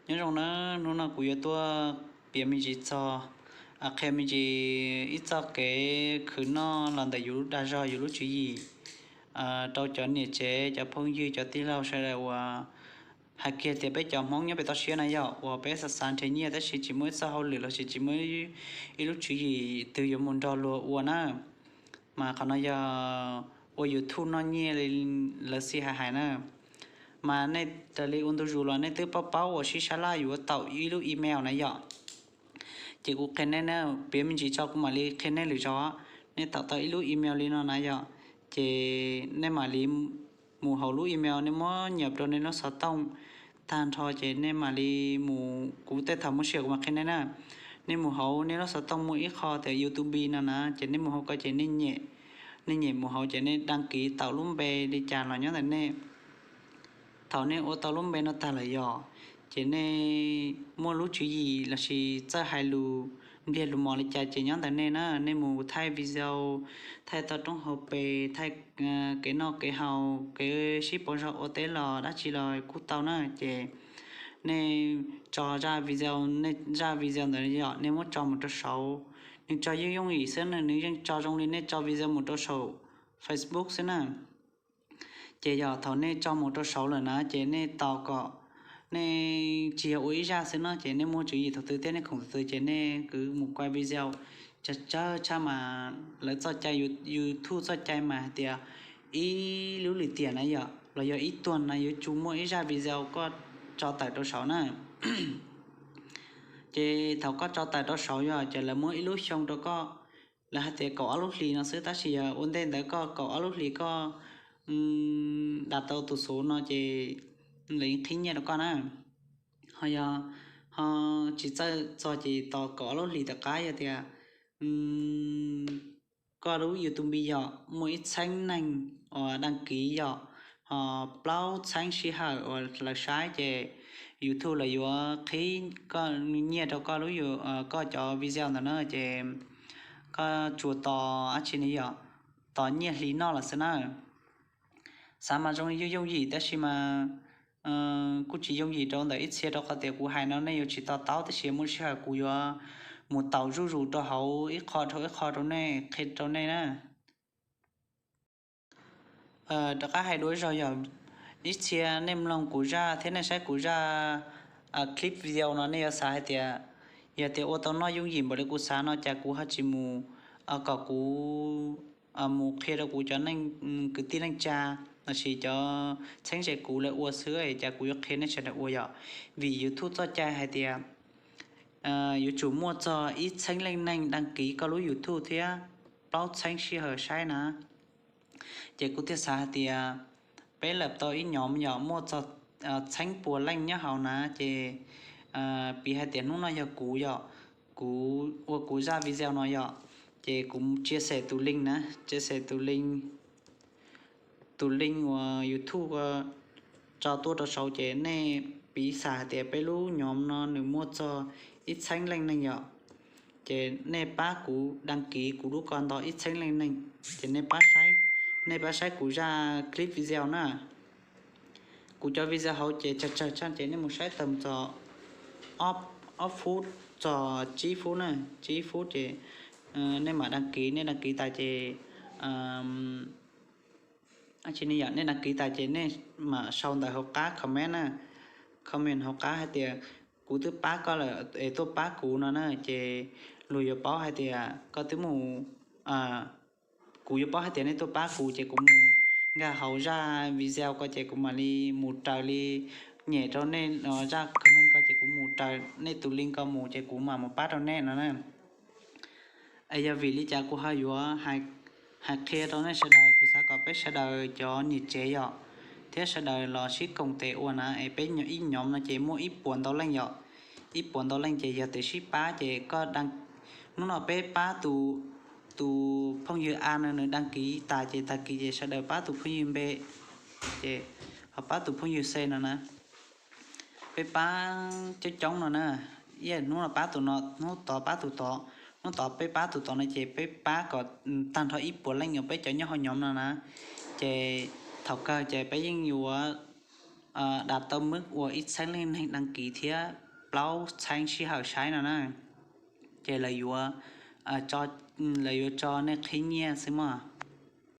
Nyob zoo na, hnub no kuv yuav tuaj piav me ntsis txog, qhia me ntsis ib txoj kev khwv noj los ntawm yus lub dag zog yus lub tswv yim rau cov niam tsev, cov phooj ywg, cov tij laug sawv daws uas hais kiag tias peb cov Hmoob nyob pem toj siab na yom, uas peb xav xav nrhiav nyiaj tab sis tsis muaj ib txoj hauj lwm los sis tsis muaj ib lub tswv yim twg yuav mus nrog luag ua na. Mas qhov no yog ua YouTube noj nyiaj li lawv xij hais hais na. Mas nej raws li ua ntu zus los nej twb paub paub uas sib sab laj yuav tau ib lub email na yom. Ces kuv qhia nej na, piav me ntsis tso kuv mam li qhia nej lwm zaus. Nej tau tau ib lub email li no na yom, ces nej mam li mus hauv lub email, nej muab nyem rau nej lub xov tooj tag nrho ces nej mam li mus, kuv tej thaum muaj sij hawm kuv mam qhia nej na. Nej mus hauv nej lub xov tooj muaj ib qho tias YouTube no na, ces nej mus hauv ko ces nej nyem, nej nyem mus hauv ces nej đăng ký tau lub npe li cas los nyob ntawm nej. Thaum nej ua tau lub npe no tag lawm yom, ces nej muaj lub tswv yim lossis txawj hais lus npliag lus mos li cas ces nyob ntawm nej na. Nej mus thaij video, thaij toj roob hauv pes, thaij kev noj kev haus, kev sib pauv zog ua teb los dab tsi los kuj tau na. Ces nej tso zaj video, nej zaj video ntawd yom, nej muab tso mus rau saud. Nws tso yooj yooj yim xwb na, nws yeej tso zoo li nej tso video mus rau saum Facebook xwb na. Ces yog thaum nej tso mus rau saud lawm na ces nej tos kom, nej tsis yog ua ib zaj xwb no ces nej muaj tswv yim thaum twg thiab nej khoom thaum twg ces nej kwv mus quay video. Tsawg tsawg tshaj mas lawv txoj cai, YouTube txoj cai mas hais tias ib lub lim tiam na yom los yog ib tuag na yuav tsum muaj ib zaj video koj tso tawm rau saud na. Ces thaum koj tso tawm rau saud yog ces lawv muab ib lub xyoo rau koj, lawv hais tias kaum ob lub hlis no xwb, tab sis yog ua ntej ntawd koj kaum ob lub hlis koj dam tau tus xuv no ces lawv yeej qhib nyiaj rau koj na. Ho yog ho tsis txawj txog ces tos kaum ob lub hlis tom qab yog tias koj lub YouTube yog muaj ib txheeb neeg uas đăng ký yog ho plaub txheeb sij hawm uas lawv saib ces YouTube lawv yuav qhib koj nyiaj rau koj lub, koj cov video ntawd na ces koj tsuas tos dab tsi ne yom, tos nyiaj hli noj lawm xwb na. Xav mas zoo li yooj yooj yim tab sis mas kuj tsis yooj yim rau ntawm ib txhia rau qhov tias kuv hais no nej yuav tsis to taub tab sis muaj sij hawm kuv yuav mus taus zuj zus rau hauv ib qho dhau ib qho rau nej, qhia rau nej na. Rov qab hais dua zog yog ib txhia nej mloog kuv zaj thiab nej saib kuv zaj clip video no nej yuav xav hais tias yog tias ua tau noj yooj yim npaum li kuv xav no cas kuv ho tsis mus, kom kuv mus qhia rau kuv cov kwv tij neej tsa lossis cov txheeb ze kuv lawv ua xwb cas kuv yuav qhia nej sawv daws ua yom. Vim YouTube txoj cai hais tias yuav tsum muaj txog ib txheeb leej neeg đăng ký koj lub YouTube thiab plaub txheeb sij hawm saib na. Ces kuv thiaj xav hais tias peb lawm tau ib nhóm yom muaj txog txheeb puas leej nyob hauv na ces piv hais tias hnub no yog kuv yom, kuv ua kuv zaj video no yom, ces kuv chia sẻ tus link na, chia sẻ tus link, tus link uas YouTube tso tuaj rau saud ces nej piv xav hais tias peb lub nhóm no nws muaj txog ib txheeb leej neeg yom, ces nej pab kuv đăng ký kuv lub ko nto ib txheeb leej neeg, ces nej pab saib, nej pab saib kuv zaj clip video na. Kuv cov video hauv ces tsawg tsawg tshaj ces nej mus saib tawm txog ob fub txog tsib fub na, tsib fub ces nej mam đăng ký, nej đăng ký tas ces, tsis ne yom, nej đăng ký tas ces nej mam sau ntawv hauv qab comment na, comment hauv qab hais tias kuv twb pab koj lawm es tuaj pab kuv no na, ces luag yuav paub hais tias koj twb mus, kuv yuav paub hais tias nej tuaj pab kuv ces kuv mus nkag hauv zaj video ko ces kuv mam li mus raws li, nyem rau nej zaj comment ko ces kuv mus raws nej tus link ko mus ces kuv mam mus pab rau nej no na. Es yog vim li cas kuv ho yuav hais qhia rau nej sawv daws, kuv xav kom peb sawv daws cov niam tsev yom, thiab sawv daws los sib koom tes ua na, es peb ib nhóm no ces muaj ib puas ntau leej yom, ib puas ntau leej ces yog tias sib pab ces koj, hnub no peb pab tus phooj ywg A no nws đăng ký tas ces tag kis ces sawv daws pab tus phooj ywg B, ces ho pab tus phooj ywg C no na. Peb pab coob coob no na, ib hnub no pab tus no, hnub tod pab tus tod, hnub tod peb pab tus tod no ces peb pab kom tag nrho ib puas leej uas peb cov nyob hauv nhóm no na. Ces thaum kawg ces peb yeej yuav Dam tau mub uas ib txheeb leej neeg đăng ký thiab plaub txheeb sij hawm saib no na, ces lawv yuav tso nej qhib nyiaj xwb mog.